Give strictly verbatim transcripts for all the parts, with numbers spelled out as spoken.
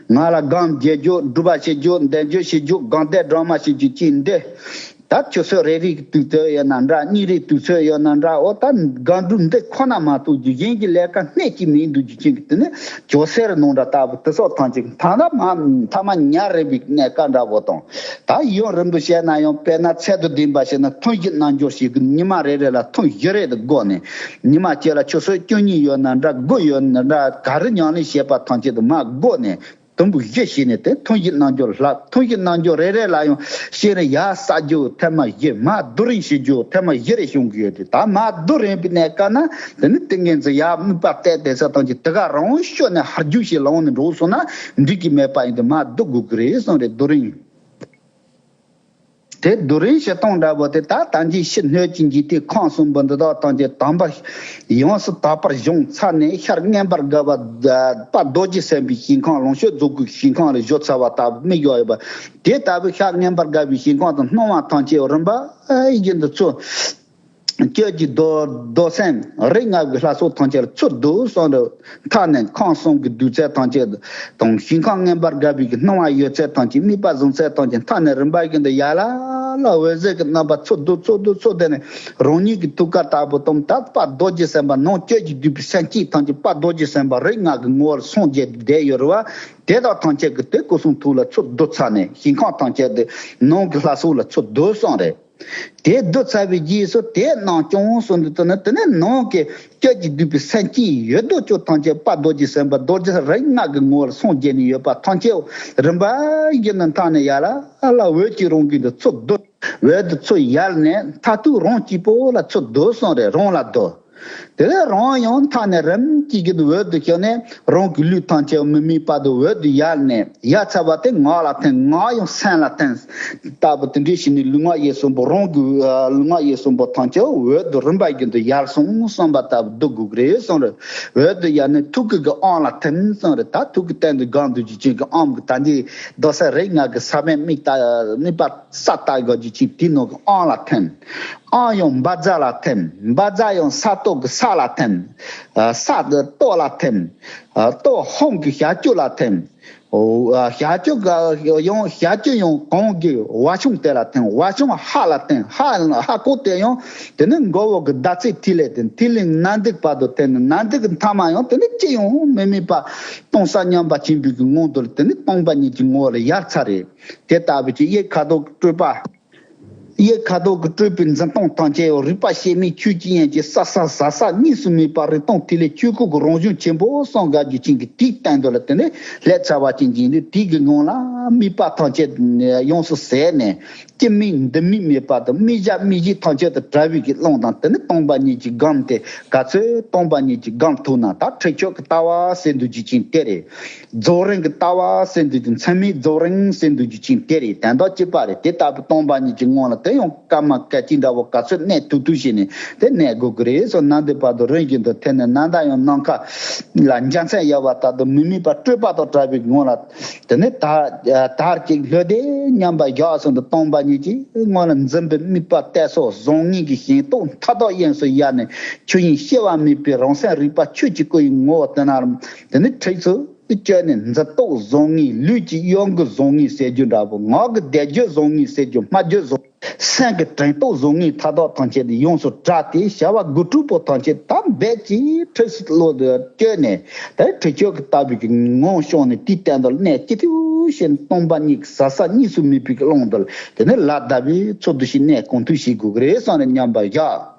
ང་ལ་སྒོམ་རྒྱག་རྒྱུ། སྒྲུབ་པ་བྱེད་རྒྱུ། འདོན་རྒྱུ། བྱེད་རྒྱུ། སྒོམ་བཟླས་སྒྲོལ་མ་བྱེད་རྒྱུ་ཅིག་འདི། ད་ཆུ་ཚོད་རེ་རེའི་དུས་ཚོད་ཡོད་ན་འདྲ། གཉིས་རེའི་དུས་ཚོད་ཡོད་ན་འདྲ། འོ་ད་སྒོམ་སྒྲུབ་འདི་ཁོ་ན་མ་གཏོགས་རྒྱུ་གཞན་གྱི་ལས་ཀ་སྣེ་གཅིག་མི་འདུག་རྒྱུ་ཅན་གྱི་དེ་ནི་ཇོ་སེར་ནང་འདྲ་ལྟ་བུ་དེ་སོགས་ཐམས་ཅད་ཐ་ན་མ་ཐ་མ་ཉལ་རེ་བའི་གནས་སྐབས་འདྲ་བོ་དང་། ད་ཡུན་རིང་པོ་བྱས་ན་ཡང་དཔེར་ན་ཚད་དུ་ལྡན་པ་ཞིག་ན་ཐུན་བཞི་རྣལ་འབྱོར་ཞིག་གི་ཉི་མ་རེ་རེ་ལ་ཐུན་བཞི་རེ་དུ་བགོ་ནས། ཉི་མ་གཅིག་ལ་ཆུ་ཚོད་བཅུ་གཉིས་ཡོད་ན་འདྲ། དགུ་ཡོད་ན་འདྲ། ག་རེ་ཉམས་ལེན་བྱེད་པ་ཐམས་ཅད་དུ་མ་བགོ་ནས། དུམ་བུ་བཞི་བྱས་ནས་དེ་ཐུན་བཞི་རྣལ་འབྱོར་ལྷག་ཐུན་བཞི་རྣལ་འབྱོར་རེ་རེ་ལ་ཡང་ཤེས་རིག་ཡར་གསལ་རྒྱུ་ཐེངས་མ་བཞི། མར་རྡོ་རིང་བྱེད་རྒྱུ་ཐེངས་མ་བཞི་རེ་བྱུང་གི་ཡོད་དེ། ད་མར་རྡོ་རིང་པའི་གནས་སྐབས་ན་དེ་ནི་ཏིང་ངེ་འཛིན་ཡར་དམིགས་པ་གཏད་དེ་ས་ཐམས་ཅད་དེ་ག་རང་ཤོད་ནས་ཧར་རྒྱུ་ཞིག་ལོང་ནས་འགྲོ་སོང་ན་འགྲིག་གི་མེད་པ་ཡིན་དུ་མར་རྡོ་དགོས་ཀྱི་རེད་གསུངས་རེད། རྡོ་རིང་། དེ་རྡོ་རིང་བྱེད་སྟངས་འདྲ་བོ་དེ་ད་ད་གིན་ཕྱི་སྣོད་ཀྱི་འཇིག་རྟེན་ཁམས་གསུམ་པོ་འདི་དག་ཐམས་ཅད་དམ་པ་ཡོངས་སུ་དག་པར་སྦྱོང་ཚར་ནས་ཤར་མངོན་པར་དགའ་བ་དཔལ་རྡོ་རྗེ་སེམས་དཔའི་ཞིང་ཁམས། ལོངས་སྤྱོད་རྫོགས་སྐུའི་ཞིང་ཁམས་ལ་བཞུགས་ཚར་བ་ལྟ་བུ་དམིགས་ཡོད་པ། དེ་ལྟ་བུའི་ཤར་མངོན་པར་དགའ་བའི་ཞིང་ཁམས་དང་སྣང་བ་ཐམས་ཅད་རིམ་པ་བཞིན་དུ་ཚུར། སྤྱོད་ཀྱི་རྡོ་རྡོར་སེམས་རིགས་ལྔ་གི་ལྷ་ཚོགས་ཐམས་ཅད་ལ་ཚུར་བསྡུ་གསུངས་འདུག་མཐའ་ནས་ཁམས་གསུམ་གྱི་རྡུལ་ཚོན་ཐམས་ཅད་དང་། ཞིང་ཁམས་མངོན་པར་དགའ་བའི་གི་སྣང་བ་ཡོད་ཚད་ཐམས་ཅད། དམིགས་པ་བཟུང་ཚད་ཐམས་ཅད་མཐའ་ནས་རིམ་པ་བཞིན་དུ་ཡར་ལ་ལ་འོད་ཟེར་གྱི་རྣམ་པ་ཚུར་བསྡུ་ཚུར་བསྡུ་ཚུར་བསྡུ་ནས་རང་ཉིད་ཀྱི་ཐུགས་ཀ་ལྟ་བུ་དང་། ད་དཔལ་རྡོ་རྗེ་སེམས་དཔའ་ནང་སྤྱོད་ཀྱི་བསྡུས་པའི་སེམས་བསྐྱེད་ཐམས་ཅད་དཔལ་རྡོ་རྗེ་སེམས་དཔའ་རིགས་ལྔ་གི་ངོ་བོར་སངས་རྒྱས་བསྡད་ཡོད་རེད་བ། དེ་དག་ཐམས་ཅད་ཀྱི་དེ་སྐུ་གསུང་ཐུགས་ལ་ཚུར་བསྡུ་ཚར་ནས་ཞིང་ཁམས་ཐམས་ཅད་དེ་ནང་གི་ལྷ་ཚོགས་ལ་ཚུར་བསྡུ་གསུངས་རེད། དེ་བསྡུ་ཚར་བའི་རྗེས་སུ་དེ་རྣམས་ཀྱང་གསུངས་འདུག་དེ་ནི་དེ་ནི་ནང་གི་སྤྱོད་ཀྱི་བསྡུས་པའི་སེམས་བསྐྱེད་ཡོད་དོ་ཅོག་ཐམས་ཅད་དཔལ་རྡོ་རྗེ་སེམས་དཔའ་རྡོ་རྗེ་རིགས་ལྔ་གི་ངོ་བོར་སངས་རྒྱས་ནས་ཡོད་པ་ཐམས་ཅད་རིམ་པ་བཞིན་དུ་མཐའ་ནས་ཡར་ལ་ལ་འོད་ཀྱི་རང་བཞིན་དུ་ཚུར་བསྡུ། འོད་དུ་ཚུར་ཡལ་ནས་མཐར་ཐུག་རང་གཅིག་པོ་ལ་ཚུར་བསྡུ་གསུངས་རེད། རང་ལ་བསྡུ། དེ་ལས་རང་ཡང་མཐའ་ནས་རིམ་གྱིས་བཞིན་དུ་འོད་དུ་ཞུགས་ནས་རང་གི་ལུས་ཐམས་ཅད་མི་དམིགས་པ་དུ་འོད་དུ་ཡལ་ནས་ཡལ་ཚར་བ་དེ་ངག་ལ་ཐིམ། ངག་ཡང་སེམས་ལ་ཐིམ། ལྟ་བུ་དེ་འདྲའི་ཞིག་ནས་ལུས་ངག་ཡིད་གསུམ་པོ་རང་གི་ལུས་ངག་ཡིད་གསུམ་པོ་ཐམས་ཅད་འོད་དུ་རིམ་པ་བཞིན་དུ་ཡལ་སོང་བསམ་པ་ལྟ་བུ་འདུག་དགོས་ཀྱི་རེད་གསུངས་རེད། འོད་དུ་ཡལ་ནས་ཐུགས་ཀྱི་དབང་ལ་ཐིམ་གསུངས་རེད། ད་ཐུགས་ཀྱི་སྟེང་དུ་སྒོམ་དུ་བྱེད་ཅིང་གི་དབང་གི་ད་འདི་རྡོར་སེམས་རིགས་ལྔ་གི་ས་བོན་དམིགས་ལྟ་དམིགས་པ་ས་ལྟ་དགོས་རྒྱུ་ཅིག་དེའི་ནང་གི་དབང་ལ་ཐིམ། ཨང་ཡང་བཛྲ་ལ་ཐིམ། བཛྲ་ཡང་ས་སྟོང་གི་ས་ལ་ཐིམ། ས་ཏོག་ལ་ཐིམ། ཏོག་ཧཱུྃ་གི་ཞབས་ཀྱུ་ལ་ཐིམ། ཞབས་ཀྱུ་ཡང་ཞབས་ཀྱུ་ཡང་གང་གི་བ་ཆུང་དེ་ལ་ཐིམ། བ་ཆུང་ཧ་ལ་ཐིམ། ཧ་ཧ་གོ་དེ་ཡང་དེ་ནི་མགོ་བོ་གི་ཟླ་ཚེས་ཐིག་ལེ་ཐིམ། ཐིག་ལེ་གནད་འདུག་བར་དུ་ཐིམ་ནས་གནད་འདུག་གི་མཐའ་མ་ཡང་དེ་ནི་ཅི་ཡང་མི་དམིགས་པ་སྟོང་གསལ་མཉམ་པ་ཆེན་པོའི་གི་ངང་དུ་དེ་ནི་སྟོང་པ་ཉིད་ཀྱི་ངོ་བོ་ལ་ཡལ་ཚར་རེད། དེ་ལྟ་བུའི་ཅིག་གཡས་ཁ་དོག་སྤྲོས་པ། གཡས་ཁ་དོག་གི་སྤྲོས་པའི་འཛིན་སྟངས་ཐམས་ཅད་རིག་པ་ཤེས་མིན་ཆོས་ཀྱི་དབྱིངས་ཀྱི་ས་ས་ཟ་ས་གཉིས་སུ་མེད་པ་རིག་སྟོང་ཐིག་ལེ་ཆོས་སྐུ་གི་རང་བྱུང་ཆེན་པོ་སངས་རྒྱས་རྒྱུ་ཅན་གྱི་དེའི་སྟེང་དུ་ལ་དེ་ནས་ལྷད་ཚར་བ་ཅན་གྱི་འདུས་དེའི་གི་ངང་ལ་དམིགས་པ་ཐམས་ཅད་ཡོངས་སུ་ཟད་ནས་སྐྱེ་མེད་འདུ་མེད་མེད་པ་དང་དམིགས་བྱ་དམིགས་གཞི་ཐམས་ཅད་དུ་བྲལ་བའི་གི་ཀློང་དང་དེ་ནི་སྟོང་པ་ཉིད་ཀྱི་སྒོམ་དེ་ག་ཚོད་སྟོང་པ་ཉིད་ཀྱི་སྒོམ་ཐུབ་ན་ད་ཁྲིད་ཆོས་ཀྱི་ལྟ་བ་ཟེར་འདུག་རྒྱུ་ཅན་དེ་རེད། རྫོགས་རིམ་གྱི་ལྟ་བ་ཟེར་འདུག་རྒྱུ་མཚན་མའི་རྫོགས་རིམ་ཟེར་འདུག་རྒྱུ་ཅན་དེ་རེད། དོན་དག་གཅིག་པ་རེད། དེ་ལྟ་བུ་སྟོང་པ་ཉིད་ཀྱི་ངང་ལ་དེ་ཡང་སྐར་མ་སྐར་གཅིག་འདྲ་བོ་ག་ཚོད་གནས་ཐུབ་ཐུབ་བྱས་ནས་དེ་གནས་དགོས་ཀྱི་རེད་སོགས་གནད་འདུག་བར་དུ་རིམ་བཞིན་དུ་ཐེབས་ནས་ནམ་ཟླ་ཡང་ནམ་མཁའ་ལ་འཇའ་ཚོན་ཡལ་བ་ལྟར་དུ་མི་དམིགས་པ་སྤྲོས་པ་དང་བྲལ་བའི་ངང་ལ་དེ་ནས་དར་དར་ཅིག་ལྷོད་དེ་མཉམ་པར་བཞག་གསུམ་དུ་སྟོང་པ་ཉིད་ཀྱི་ངང་ལ་འཛིན་པའི་དམིགས་པ་གཏད་སོ་བཟང་ངན་གྱི་ཞེན་རྟོག་མཐའ་དག་དབྱིངས་སུ་ཡལ་ནས་ཆོས་དབྱིངས་སྐྱེ་བ་མེད་པའི་རང་སེམས་རིག་པ་ཆོས་ཀྱི་སྐུ་ཡི་ངོ་བོ་དེ་ན་རུ་དེ་ནས་ཁྲིད་ཚུལ། སྤྱོད་ནས་འཛིན་རྟོག་བཟང་ངན། ལུས་ཀྱི་གཡོ་འགུལ་བཟང་ངན་ཟེར་རྒྱུ་འདྲ་པོ། ངག་གི་བཟླས་བརྗོད་བཟང་ངན་ཟེར་རྒྱུ། སྨྲ་བརྗོད་བཟང་། སེམས་ཀྱི་དྲན་རྟོག་བཟང་ངན་མཐའ་དག་ཐམས་ཅད་དེ་ཡོངས་སུ་བྲལ་ཏེ་བྱ་བ་དགུ་ཕྲུགས་པོ་ཐམས་ཅད་དམ་སྦས་ཀྱིས་ཁྲིད་བློ་དུ་བསྐྱོད་ནས་དེ་ཁྲིད་ཆོས་ཀྱི་ལྟ་བུའི་གི་ངང་བྱུང་ནས་དེའི་སྟེང་དུ་གནས་ཅི་ཐུབ་བྱས་ནས་སྟོང་པ་ཉིད་ཀྱི་ཟབ་ས་གཉིས་སུ་མེད་པའི་གི་ཀློང་དུ་དེ་ནས་ལ་བཟླ་བའི་ཚུལ་དུ་ཞིག་གནས་གང་ཐུབ་བྱེད་དགོས་ཀྱི་རེད་བསམ་ནས་མཉམ་པར་བཞག་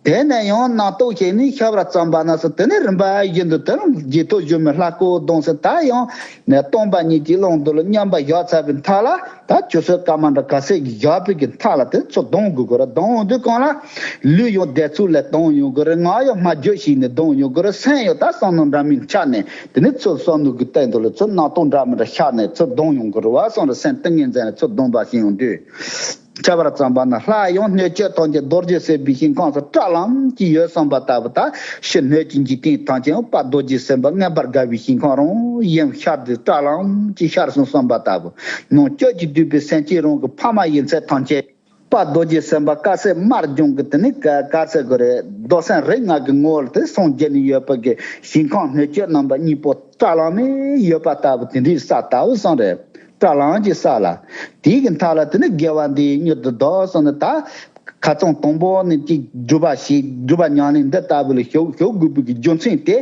དེ་ནས་ཡང་རྣམ་རྟོག་ཞིག་ནི་ཤར་བར་བརྩམས་པ་ན་སོ། དེ་ནས་རིམ་པ་བཞིན་དུ་དེ་རང་རྗེས་ཐོབ་སྒྱུ་མའི་ལྷ་སྐུ་གདོང་སེ་ད་ཡང་ནས་སྟོང་པ་ཉིད་ཀྱི་ཀློང་དུ་ལ་མཉམ་པར་བཞག་ཚར་བའི་མཐའ་ལ་ད་ཆུ་ཚོད་སྐར་མ་འདྲ་ག་ཚད་ཀྱི་བཞག་པའི་གི་མཐའ་ལ་དེ་ཚུར་ལྡང་དགོས་ཀྱི་རེད། ལྡང་འོང་དུས་གང་ལ་ལུས་ཡང་བཟླས་ཚུལ་ལས་ལྡང་ཡོང་གི་རེད། ངག་ཡང་སྨྲ་བརྗོད་ཞིག་ནས་ལྡང་ཡོང་གི་རེད། སེམས་ཡང་ད་བསམ་མནོ་འདྲ་མིན་ཆགས་ནས་དེ་ནས་ཚུར་བསམ་མནོ་གི་སྟེང་དུ་ལ་ཚུར་རྣམ་རྟོག་འདྲ་མིན་འདྲ་ཤར་ནས་ཚུར་ལྡང་ཡོང་གི་རེད་བ་སོང་རེད། སེམས་ཏིང་ངེ་འཛིན་ལ་ཚུར་ལྡང་བ་ཞིག་ཡོང་དུས། ཁྱབ་པར་བརྩམས་པ་ན་ལྷ་ཡང་སྣོད་བཅུད་ཐམས་ཅད་རྡོ་རྗེ་སེམས་དཔའི་ཞིང་ཁམས་སུ་བཀྲ་ལམ་གྱིས་ཡོད་བསམ་པ་ལྟ་བུ་དང་ཕྱི་སྣོད་ཀྱི་འཇིག་རྟེན་ཐམས་ཅད་ཡང་དཔལ་རྡོ་རྗེ་སེམས་དཔའ་མངོན་པར་དགའ་བའི་ཞིང་ཁམས་རང་ཡིན་ཤར་ཏེ་བཀྲ་ལམ་གྱིས་ཤར་སོང་བསམ་པ་ལྟ་བུ་ནང་བཅུད་ཀྱིས་བསྡུས་པའི་སེམས་ཅན་རང་གི་ཕ་མ་ཡིན་ཚད་ཐམས་ཅད། པ་རྡོ་རྗེ་སེམས་དཔའ་དཀར་གསལ་དམར་ལྗང་གི་དེ་ནི་ག་ག་ཚད་གི་རེད། རྡོར་སེམས་རིགས་ལྔ་གི་ངོ་བོ་དེ་སངས་རྒྱས་ནས་ཡོད་པ་གི་ཞིང་ཁམས་སྣོད་བཅུད་རྣམ་པ་གཉིས་པོ་བཀྲ་ལམ་མེ་ཡོད་པ་ལྟ་བུ་དེ་འདྲའི་ས་ལྟ་བུ་སོང་རེད། བཀྲ་ལམ་གྱི་ས་ལ། དེའི་གི་མཐའ་ལ་དེ་ནི་དགེ་བ་འདི་མྱུར་དུ་བདོག་སོང་ནི་ད། ཁ་ཚང་དང་པོ་ནི་ཅིག་སྒྲུབ་པ་བྱེད། སྒྲུབ་པ་ཉམས་ལེན་འདི་ལྟ་བུ་ལ་ཞུགས་ཞུགས་དགོས་པའི་གི་རྒྱུ་མཚན་དེ།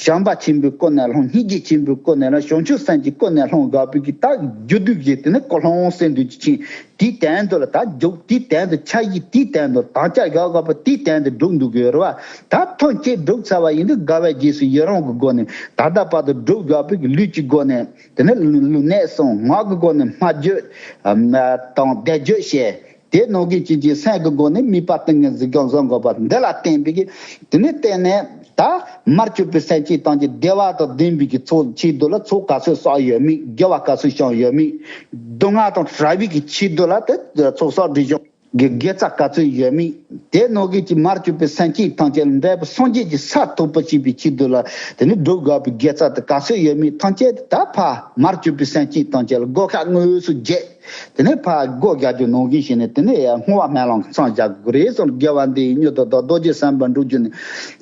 བྱམས་པ་ཆེན་པོའི་སྒོ་ནས་སློང་། སྙིང་རྗེ་ཆེན་པོའི་སྒོ་ནས་སློང་། བྱང་ཆུབ་སེམས་ཀྱི་སྒོ་ནས་སློང་དགོས་པའི་གི་ད་རྒྱུ་དུས་ཀྱི་དེ་ནི་ཀོ་ལྷང་སེམས་འདུས་ཀྱི་ཆིངས། དེའི་དོན་དུ་ལ་ད་འཇུག་དེའི་དོན་དུ་འཆར་གཞི། དེའི་དོན་དུ་དམ་བཅའ་བཞག་དགོས་པ་དེའི་དོན་དུ་སྒྲུབ་འདུག་གི་ཡོད་རེད་བ། ད་ཐོན་སྐྱེད་སྒྲུབ་ཚར་བ་ཡིན་དུས་དགའ་བའི་རྗེས་སུ་ཡི་རང་གི་སྒོ་ནས་ད་ལྟ་བར་དུ་སྒྲུབ་དགོས་པའི་གི་ལུས་ཀྱི་སྒོ་ནས་དེ་ནས་ལུས་ནད་སོང་། ངག་གི་སྒོ་ནས་སྨྲ་བརྗོད་དང་བཟླས་བརྗོད་བྱས། དེ་ནང་གི་ཅིག་ཅིག་སེམས་ཀྱི་སྒོ་ནས་དམིགས་པ་ཏིང་ངེ་འཛིན་སྒོམ་བཟང་དགོས་པ་འདི་ལ་བརྟེན་པའི་གི་དེ་ནས་བརྟེན་ནས་ད་མར་གྱུར་པའི་སེམས་ཅན་ཐམས་ཅད་བདེ་བ་དང་ལྡན་པའི་གི་ཚོགས་ཆེད་དུ་ལ་ཚོགས་ག་ཚོད་བསགས་ཡོད་མེད། དགེ་བ་ག་ཚོད་བསགས་ཡོད་མེད། སྡུག་བསྔལ་དང་བྲལ་བའི་གི་ཆེད་དུ་ལ་དེ་ཚོགས་བསགས་སྒྲིབ་སྦྱོང་གི་དགེ་རྩ་ག་ཚོད་ཡོད་མེད། དེ་ནང་གི་ཅིག་མར་གྱུར་པའི་སེམས་ཅན་ཐམས་ཅད་ལ་འབྲས་བུ་སངས་རྒྱས་ཀྱི་ས་ཐོབ་པ་བྱེད་པའི་ཆེད་དུ་ལ་དེ་ནས་སྒྲུབ་དགོས་པའི་དགེ་རྩ་དེ་ག་ཚོད་ཡོད་མེད་ཐམས་ཅད་ད་ཕར་མར་གྱུར་པའི་སེམས་ཅན་ཐམས་ཅད་ལ་སྒོ་ཁ་དངོས་སུ་བརྒྱབ། དེ་ནས་ཕར་སྒོ་རྒྱག་རྒྱུ་ནང་བཞིན་བྱས་ནས་དེ་ནས་ཡང་བསྔོ་བ་སྨོན་ལམ་མཚམས་བཞག་དགོས་རེད་གསུངས། དགེ་བ་འདི་ཡིས་མྱུར་དུ་བདག་རྡོ་རྗེ་སེམས་དཔའ་འགྲུབ་གྱུར་ནས།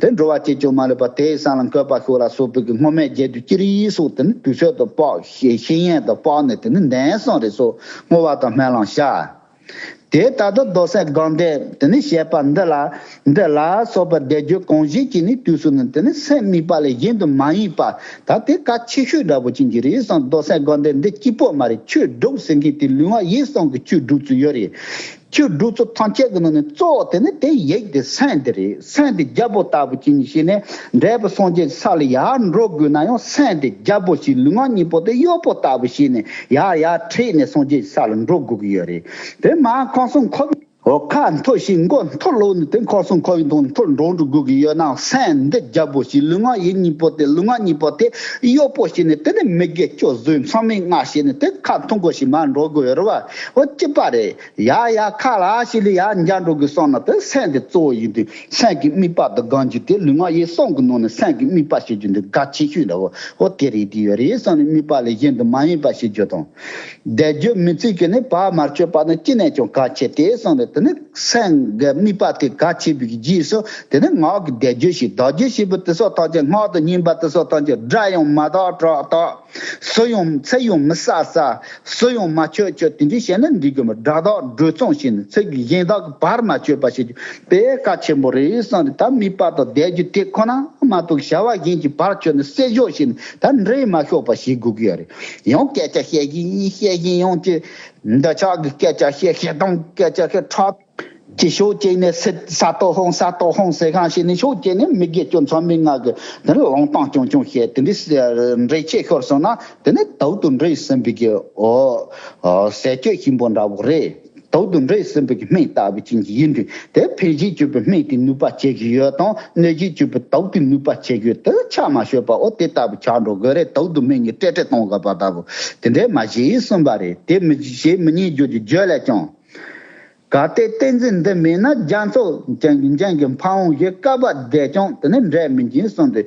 དེ་འགྲོ་བ་ཅིས་ཀྱང་མ་ལུས་པ། དེ་ཡི་སེམས་ལ་འཁོད་པར་ཤོག་ལ་སོགས་པའི་གི་བསྔོ་སྨོན་རྒྱས་བསྡུས་ཅི་རིགས་སོགས་དེ་ནི་དུས་ཚོད་དུ་དཔག། ཤེས་ཤེས་ཡོན་དུ་དཔག་ནས་དེ་ནི་འདོན་གསུངས་རེད་སོགས་བསྔོ་བ་དང་སྨོན་ལམ་བྱ། དེ་ལྟར་དུ་རྡོར་སེམས་དགའ་ལྡན་དེ་ནི་བྱེད་པ་འདི་ལ་འདི་ལ་སོགས་པ་བཟླས་བརྗོད་གང་བྱེད་ཀྱི་ནི་དུས་སུ་ནི་དེ་ནི་སེམས་དམིགས་པ་ལས་གཞན་དུ་མ་ཡེངས་པ། ད་དེ་གལ་ཆེ་ཤོས་འདྲ་པོ་ཅན་གྱི་རེད་གསུངས། རྡོར་སེམས་དགའ་ལྡན་འདི་གཅིག་པོ་མ་རེད། ཆོས་སྒྲུབ་ཟེར་མཁན་དེ་ལུས་ངག་ཡིད་གསུམ་གྱི་ཆོས་སྒྲུབ་ཚུལ་ཡོད་རེད། ཆོས་སྒྲུབ་ཚུལ་ཐམས་ཅད་ཀྱི་ནང་ནས་གཙོ་བོ་དེ་ནི་དེ་ཡིག་དེ་སེམས་དེ་རེད། སེམས་དེ་རྒྱལ་པོ་ལྟ་བུ་ཅན་ཞིག་ནས་འབྲས་བུ་སངས་རྒྱས་ས་ལ་ཡར་འགྲོ་དགོས་ན་ཡང་སེམས་དེ་རྒྱལ་པོ་ཞིག་ལུས་ངག་གཉིས་པོ་དེ་གཡོག་པོ་ལྟ་བུ་ཞིག་ནས་ཡར་ཡར་ཁྲིད་ནས་སངས་རྒྱས་ས་ལ་འགྲོ་དགོས་ཀྱི་ཡོད་རེད། དེ་མ་ཁམས་གསུམ་འཁོར་བའི། འོ། ཁ་འཐོར་ཞིང་མགོ་འཐོར་ལོག་ནས་དེ་ཁམས་གསུམ་འཁོར་བའི་དོན་མཐོལ་འགྲོ་འགྲོ་དགོས་ཀྱི་ཡོད་ནའང་སེམས་འདི་རྒྱལ་པོ་ཞིག་ལུས་ངག་ཡིད་གཉིས་པོ་དེ། ལུས་ངག་གཉིས་པོ་དེ་གཡོག་པོ་ཞིག་ནས་དེ་ནས་མི་དགེ་བཅུ་བཟོད་མཚམས་མེད་ལྔ་བྱས་ནས་དེ་ཁ་འཐོར་འགོ་ཞིག་མར་འགྲོ་དགོས་ཡོད་རེད་བ། འོ། གཅིག་པ་རེད། ཡ་ཡ་ཁ་ལ་ཞིག་ལ་ཡ་འཇའ་འགྲོ་དགོས་བསམ་ན་དེ་སེམས་དེ་གཙོ་བོ་ཡིན་དུས་སེམས་ཀྱི་དམིགས་པ་དང་གང་ཅི་དེ་ལུས་ངག་ཡིད་གསུམ་གྱི་ནང་ནས་སེམས་ཀྱི་དམིགས་པ་བྱེད་རྒྱུ་འདི་གལ་ཆེ་ཤོས་འདྲ་བོ། འོ། དེ་རེད། དེ་ཡོད་རེད་བསམ་ནས་དམིགས་པ་ལས་གཞན་དུ་མ་ཡེངས་པ་བྱེད་རྒྱུ་དང་། བཟླས་བརྗོད་མི་ཚིག་གི་ནི་བར་མ་ཆོད་པ་ནི་ཅི་ནས་ཀྱང་གལ་ཆེ་སྟེ་གསུངས་ནས། དེ་ནི་སེམས་ཀྱི་དམིགས་པ་དེ་གལ་ཆེ་བའི་རྗེས་སུ་དེ་ནི་ངག་གི་བཟླས་བརྗོད་བྱེད། བཟླས་བརྗོད་བྱེད་པ་དེ་སོགས་ཐམས་ཅད། སྔགས་དང་བསྙེན་པ་དེ་སོགས་ཐམས་ཅད་སྒྲ་ཡང་མ་དག་གྲགས་དག། ཚིག་ཡང་ཚིག་ཡང་མི་གསལ་གསལ། ཚིག་ཡང་མ་ཆོད་ཆོད། དེ་འདྲ་བྱས་ན་འགྲིག་གི་མ། སྒྲ་དག་སྒྲོས་མཚུངས་བྱས་ནས་ཚིག་གི་གཞན་དག་གི་བར་མ་ཆོད་པ་བྱེད་རྒྱུ་དཔེ་གལ་ཆེན་པོ་རེད་བསམ་ནས། ད་དམིགས་པ་དང་བཟླས་བརྗོད་དེ་ཁོ་ན་མ་གཏོགས་བྱ་བ་གཞན་གྱི་བར་ཆོད་ནས་བསྲེ་འཇོག་བྱས་ནས་ད་འདྲེས་མ་ཤོར་བ་བྱེད་དགོས་ཀྱི་ཡོད་རེད། ཡང་སྐད་ཆ་བཤད་བཞིན་བཤད་བཞིན་ཡང་ཅི། འདི་ཆགས་ཀྱི་སྐད་ཆ་བཤད། བཤད་སྟངས་སྐད་ཆ་བཤད་ཁྲག་ཅི། ཕྱོགས་གཅིག་ནས་སད་ས་ཏོ་ཧོང་ས་ཏོ་ཧོང་ཟེར་གང་ཞིག་ནས། ཕྱོགས་གཅིག་ནས་མི་དགེ་བཅུ་མཚམས་མེད་ལྔ་གི་དེ་ནི་ལུང་བསྟན་རྐྱང་རྐྱང་བཤད། དེ་འདྲའི་འདྲེས་ཆད་ཤོར་སོང་ན་དེ་ནི་དུག་ཏུ་འདྲེས་ཟིན་པའི་གི། འོ། ཟས་སྤྱོད་ཞིམ་པོ་འདྲ་བོ་རེད། དུག་ཏུ་འདྲེས་ཟིན་པའི་གི་སྨན་ལྟ་བུ་ཅན་གྱི་ཡིན་དུས། དེ་ཕན་ཞིང་བཅོས་པའི་སྨན་དེ་ནུས་པ་ཆེ་གི་ཡོད་དང་། གནོད་ཞིང་བཅོས་པའི་དུག་དེ་ནུས་པ་ཆེ་གི་ཡོད། དེ་ཆ་མ་ཤོད་པ། འོ། དེ་ལྟ་བུ་ཆགས་འགྲོ་དགོས་རེད། དུག་དང་སྨན་གཉིས་བྲལ་བྲལ་གཏོང་དགོས་པ་ལྟ་བུ་དེ་འདྲས་མ་བྱེད་གསུངས་པ་རེད། དེ་མི་བྱེད་མི་ཉན་རྒྱུ་གི་བརྗོད་ལས་ཀྱང་། གལ་ཏེ་ཏིང་འཛིན་འདི་མེད་ན། རྒྱ་མཚོ་ཅན་གྱི་འཕན་ཡུལ་གྱི། བསྐལ་པ་བསྒྲིབས་ཀྱང་དེ་ནི་འབྲས་མི་འབྱིན་གསུངས་ཏེ།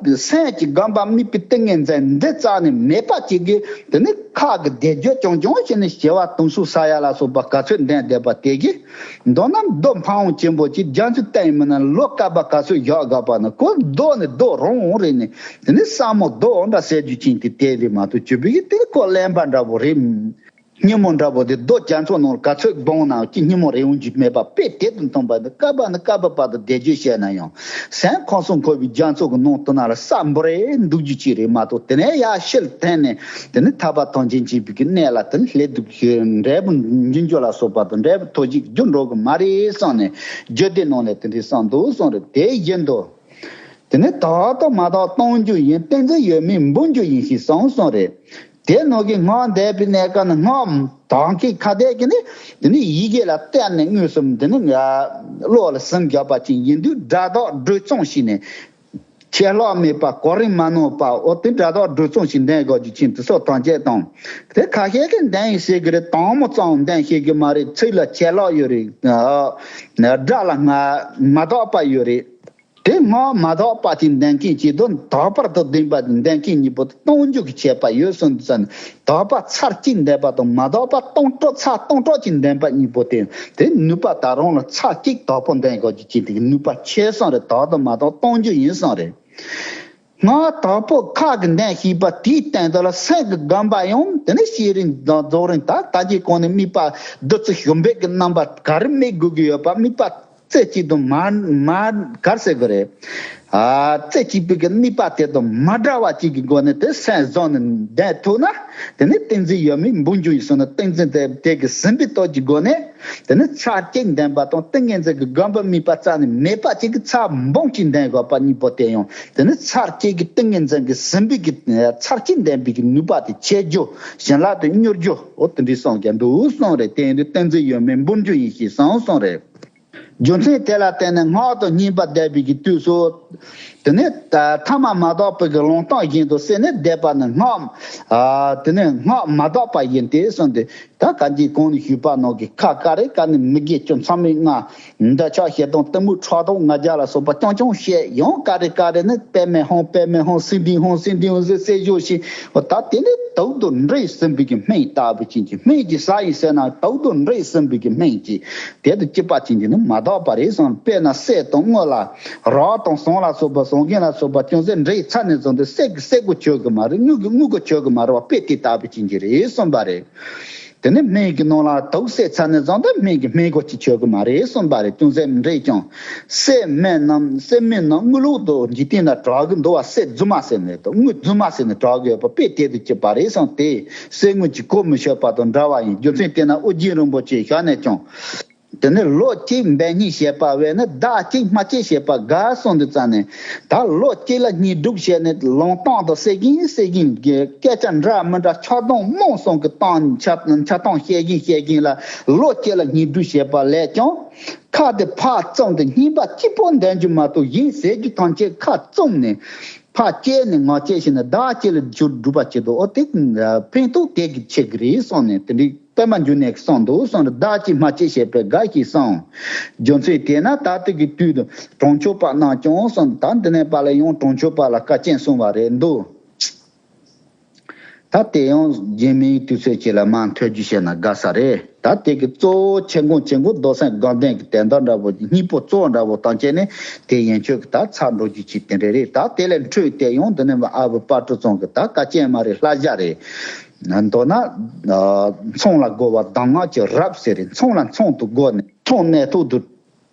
ད་སེམས་ཀྱི་སྒོམ་པ་དམིགས་པའི་ཏིང་ངེ་འཛིན་འདི་རྩ་ནས་མེད་པ་ཅིག་གིས་དེ་ནི་ཁ་གི་བཟླས་བརྗོད་རྐྱང་རྐྱང་བྱས་ནས་བྱེ་བ་དུང་སོ་ས་ཡ་ལ་སོགས་པ་ག་ཚོད་འདོན་བསྡད་པ་དེ་གིས། མདོར་ན་རྡོ་འཕན་ཡུལ་ཆེན་པོ་ཅིག་རྒྱ་མཚོའི་སྟེང་མིན་ན་ལོ་བསྐལ་པ་ག་ཚོད་བཞག་དགོས་པ་ན། ཁོ་རྡོ་ནི་རྡོ་རང་རེད་ནི། དེ་ནི་ས་མོ་རྡོ་འདྲ་ཟེར་རྒྱུ་ཅན་དེ་དེ་རེད་མ་གཏོགས། བཅུ་པའི་གི་དེ་ཁོ་གླེན་པ་འདྲ་པོ་རེད། སྙི་མོ་འདྲ་པོ་དེ་རྡོ་རྒྱ་མཚོ་ནང་ལ་ག་ཚོད་སྦངས་ནའང་ཅི་སྙི་མོ་རེ་འོང་རྒྱུ་མེད་པ་དཔེ་དེ་དང་མཐུན་པ་འདི། བསྐལ་པ་ནས་བསྐལ་པ་བར་དུ་བཟླས་བརྗོད་བྱས་ན་ཡང་། སེམས་ཁམས་གསུམ་འཁོར་བའི་རྒྱ་མཚོ་གི་ནང་དུ་ན་ལ་ས་འབུར་རེ་འདུག་རྒྱུ་ཅིག་རེད་མ་གཏོགས། དེ་ནས་ཡར་ཕྱིར་འཐེན་ནས་དེ་ནས་ཐར་པ་དང་ཆེན་གཅིག་པའི་གི་གནས་ལ་དེ་ནས་སླེབས་འདུག་ཞེས། འབྲས་བུ་འབྱིན་རྒྱུ་ལ་སོགས་པ་དང་འབྲས་བུ་ཐོབ་བྱེད་རྒྱུ་འགྲོ་གི་མ་རེད་བསམ་ནས། རྒྱུད་སྡེ་ནང་ལས་དེ་འདྲའི་གསུངས་འདུག་གསུངས་རེད། དེ་བཞིན་དུ། དེ་ནས་དག་དང་མ་དག་གཏོང་རྒྱུ་ཡིན། ཏིང་འཛིན་ཡོད་མེད་འབུམ་རྒྱུ་ཡིན་ཞེས་གསུངས་གསུངས་རེད། དེ་ནང་གི་སྔགས་བཟླས་པའི་གནས་སྐབས་ནས་སྔགས་དང་གི་ཁ་བཟླས་ཀྱི་ནི་དེ་ནི་ཡི་གེ་ལ་བལྟས་ནས་དངོས་སུ་དེ་ནི་ང་བློ་ལ་ཟིན་བཞག་པ་ཅིག་ཡིན་དུས། སྒྲ་དག་སྒྲོས་མཚུངས་བྱས་ནས་ཆད་ལྷག་མེད་པ་གོ་རིམ་མ་ནོར་བ། འོ། དེ་སྒྲ་དག་སྒྲོས་མཚུངས་ཤིག་འདོན་དགོས་རྒྱུ་ཅན་དེ་སོགས་དང་བཅས་དང་། དེ་ཁ་ཤས་ཀྱིས་འདོན་ཡི་ཟེར་གི་རེད། དྭངས་མོ་ཙམ་འདོན་ཤེས་གི་མ་རེད། ཚིག་ལ་ཆད་ལྷག་ཡོད་རེད། སྒྲ་ལ་ང་མ་དག་པ་ཡོད་རེད། དེ་སྔགས་མ་དག་པ་ཅིག་འདོན་མཁན་གཅིག་དང་དག་པར་དུ་ལྡན་པ་འདོན་མཁན་གཉིས་པོ་དེ་སྟོང་རྒྱུ་གི་ཁྱད་པར་ཡོད་གསུངས་ཙང་། དག་པ་ཚར་གཅིག་འདོན་པ་དང་མ་དག་པ་སྟོང་ཕྲག་ཚར་སྟོང་ཕྲག་ཅིག་འདོན་པ་གཉིས་པོ་དེ། དེ་ནུས་པ་ད་རུང་ལ་ཚར་གཅིག་དག་པོ་འདོན་དགོས་ཀྱི་ཅིག་དེ་གི་ནུས་པ་ཆེ་སོང་རེད། དག་དང་མ་དག་སྟོང་རྒྱུ་ཡིན་སོང་རེད། སྔགས་དག་པོ་ཁ་གི་འདོན་ཤེས་པ་དེའི་སྟེང་དུ་ལ་སེམས་ཀྱི་སྒོམ་པ་ཡང་དེ་ནི་ཤེས་རིག་དང་རྫོགས་རིམ་དག་ལྟ་བྱེད་གོང་ནས་དམིགས་པ་བདུད་རྩི་ཞུམ་པའི་གི་རྣམ་པ་ག་རེ་དམིགས་དགོས་ཀྱི་ཡོད་པ། དམིགས་པ་རྩེ་གཅིག་ཏུ་མ་མ་གར་ཟེར་དགོས་རེད། ཨ་རྩེ་གཅིག་པའི་གི་དམིགས་པ་དེ་དང་མ་འདྲ་བ་གཅིག་གི་སྒོ་ནས་དེ་སེམས་བཟུང་ནས་འདོན་ཐུབ་ན། དེ་ནི་ཏིང་འཛིན་ཡོད་མེད་འབུར་འཇུག་ཡིན་གསུངས་ན། ཏིང་འཛིན་དེ་དེ་གི་ཟིན་པའི་སྟོབས་ཀྱི་སྒོ་ནས། དེ་ནི་ཚར་གཅིག་འདོན་པ་དང་ཏིང་ངེ་འཛིན་གྱི་སྒོམ་པ་དམིགས་པ་རྩ་ནས་མེད་པ་གཅིག་གི་ཚར་འབུམ་གཅིག་འདོན་དགོས་པ་གཉིས་པོ་དེ་ཡང་དེ་ནི་ཚར་གཅིག་གི་ཏིང་ངེ་འཛིན་གྱི་ཟིན་པའི་གི་ཚར་གཅིག་འདོན་པའི་གི་ནུས་པ་དེ་ཆེ་རྒྱུ། བྱིན་རླབས་དེ་མྱུར་རྒྱུ། འོ་དེ་འདྲའི་གསུངས་ཀྱང་འདུག་གསུངས་རེད། དེ་ཡིན་དུས་ཏིང་འཛིན་ཡོད་མེད་འབུར་འཇུག་ཡིན་ཞེས་གསུངས་གསུངས་རེད། རྒྱུ་མཚན་དེ་ལ་བརྟེན་ནས་སྔགས་དང་བསྙེན་པ་བཟླས་པའི་གི་དུས་སུ། དེ་ནས་ཐ་མ་མ་དག་པའི་གི་ལུང་སྟོང་བཞིན་དུ་སེམས་ནི་བཟླས་པ་ནི་སྔགས། ཨ་དེ་ནས་སྔགས་མ་དག་པ་ཡིན་ཏེ་གསུངས་ཏེ། ད་གང་ཅི་གོང་ནས་ཞུས་པ་ནང་གི་ཁ་ཀ་རེ་ཀ་ནི་མི་དགེ་བཅུ། མཚམས་མེད་ལྔ། འདོད་ཆགས་ཞེ་སྡང་གཏི་མུག་ཕྲག་དོག་ང་རྒྱལ་ལ་སོགས་པ་རྐྱང་རྐྱང་བཤད། ཡང་ཀ་རེ་ཀ་རེ་ནི་པདྨེ་ཧཱུྃ་པདྨེ་ཧཱུྃ་སིདྡྷི་ཧཱུྃ་སིདྡྷི་ཧཱུྃ་ཟེར་ཟེར་བཞུགས་ཤིང་། འོ་ད་དེ་ནི་དུག་ཏུ་འདྲེས་ཟིན་པའི་གི་སྨན་ལྟ་བུ་ཅན་གྱི། སྨན་གྱི་ཟ་ཡིན་ཟེར་ན་དུག་ཏུ་འདྲེས་ཟིན་པའི་གི་སྨན་གྱི་དེ་དང་གཅིག་པ་ཅན་གྱི་ནི་མ་དག་པ་རེད་གསུངས། དཔེར་ན་གསེར་དང་དངུལ་ལ་རག་དང་ཟངས་ལ་སོགས་པ་ཟངས་རྒྱན་ལ་སོགས་པ་ཅུང་ཟད་འདྲེས་ཚར་ནས་བཟུང་སྟེ་གསེར་གྱི་གསེར་དགུ་ཆོད་གི་མ་རེད། དངུལ་གྱི་དངུལ་གྱི་ཆོད་གི་མ་རེད་བ། དཔེ་དེ་ལྟ་བུ་ཅན་གྱི་རེད་གསུངས་པ་རེད། དེ་ནས་སྨན་གྱི་ནང་ལ་དུག་བསྲེས་ཚར་ནས་བཟུང་སྟེ་སྨན་གྱི་སྨན་སྒོ་གཅིག་ཆོད་གི་མ་རེད་གསུངས་པ་རེད། ཅུང་ཟད་འདྲེས་ཀྱང་། གསེར་སྨན་རྣམས་གསེར་སྨན་རྣམས་དངུལ་ལུག་ཏུ་འཇིག་རྟེན་ན་གྲགས་ཀྱི་འདུག་བ། གསེར་རྫུན་མ་ཟེར་ནས་དང་དངུལ་རྫུན་མ་ཟེར་ནས་གྲགས་ཀྱི་ཡོད་པ་དཔེ་དེ་དང་གཅིག་པ་རེད་གསུངས་ཏེ། གསེར་དངུལ་གྱི་གོ་མི་ཆོད་པ་དང་འདྲ་བ་ཡིན། རྒྱུ་མཚན་དེས་ན་ཨོ་རྒྱན་རིན་པོ་ཆེའི་ཞལ་ནས་ཀྱང་། དེ་ནས་ལོ་གཅིག་འབད་ཉིད་བྱེད་པ་བས་ནི། ཟླ་གཅིག་སྨྲ་བཅད་བྱེད་པ་དགའ་གསུངས་དུས་ཙམ་ནས། ད་ལོ་གཅིག་ལ་བསྙེན་སྒྲུབ་བྱས་ནས་ལུང་སྟོང་དུ་གསལ་གིན་གསལ་གིན་གྱི་སྐད་ཆ་འདྲ་མི་འདྲ་ཆགས་སྡང་རྨོངས་གསུམ་གྱི་སྟེང་ཆགས་ཆགས་སྡང་བཤད་གིན་བཤད་གིན་ལ་ལོ་གཅིག་ལ་བསྙེན་སྒྲུབ་བྱེད་པ་ལས་ཀྱང་། ཁ་དེ་ཕར་བཙུམས་ཏེ་བསྙེན་པ་གཅིག་པོ་འདོན་རྒྱུ་མ་གཏོགས་གཞན་ཟེར་རྒྱུ་ཐམས་ཅད་ཁ་བཙུམས་ནས་ཕར་བཅད་ནས་ངག་བཅད་བྱས་ནས་ཟླ་གཅིག་ལ་ཆོས་སྒྲུབ་པ་བྱེད་དོ། ཨོ་དེ་ཕན་ཐོགས་དེ་གི་ཆེད་ཀྱི་རེད་གསུངས་ནས་དེ་འདྲའི་པད་མ་འབྱུང་གནས་ཀྱིས་གསུངས་འདུག་གསུངས་རེད། ཟླ་གཅིག་སྨྲ་བཅད་བྱས་པས་དགའ་ཞེས་གསུངས། རྒྱུ་མཚན་དེས་ན་ད་ལྟ་གི་དུས་དུ་གྲོང་ཆོག་པ་རྣམས་ཀྱང་གསུངས། ད་འདི་ནས་པ་ལ་ཡང་གྲོང་ཆོག་པ་ལ་བཀའ་བཀྱོན་གསུངས་པ་རེད་འདུག་ད་དེ་ཡང་རྗེས་མའི་དུས་ཚོད་ཅིག་ལ་མར་མཐུད་རྒྱུ་བྱས་ན་དགའ་ས་རེད། ད་དེ་གི་གཙོ་བོ་ཆེ་འགོ་ཆེ་འགོ་མདོ་སེམས་དགའ་ལྡན་གྱི་དོན་དག་འདྲ་པོ་སྙིང་པོ་གཙོ་བོ་འདྲ་པོ་དང་བཅས་ནས་དེ་ཡན་ཆོད་ཀྱི་ད་ཚར་འགྲོ་རྒྱུ་ཅིག་དེ་འདྲ་རེད། ད་དེ་ལས་འཕྲོས་ཏེ་ཡང་འདི་ནས་ཨ་བུ་དཔལ་སྤྲུལ་ཚང་གི་ད་བཀའ་བཀྱོན་མ་རེད། བསླབ་བྱ་རེད། མདོར་ན། ཨ་མཚུངས་ལ་རྒོལ་བ་གདམས་ངག་གི་རབ་ཟེར་རེད། མཚུངས་ལ་མཚུངས་སུ་རྒོལ་ནས་མཚུངས་གནས་ཐོག་ཏུ་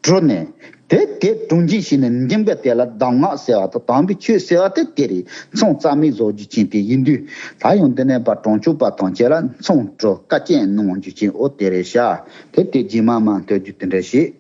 གྲུབ་ནས། དེ་དེ་དྲུང་འཇིག་བྱས་ནས་འཇིག་པ་དེ་ལ་གདམས་ངག་ཟེར་བ་དང་དམ་པའི་ཆོས་ཟེར་བ་དེ་དེ་རེད། མཚུངས་རྩ་མེད་བཟོ་རྒྱུ་ཅན་དེ་ཡིན་དུས། ད་ཡང་འདི་ནས་པ་གྲོང་ཆོག་པ་དང་བཅས་ལ་མཚུངས་གྲུབ་བཀའ་བཀྱོན་གནང་རྒྱུ་ཅན་ཨོ་དེ་རེད་ཤག་དེ་དེ་རྗེས་མ་མར་མཐུད་རྒྱུ་དེ་འདྲ་ཞིག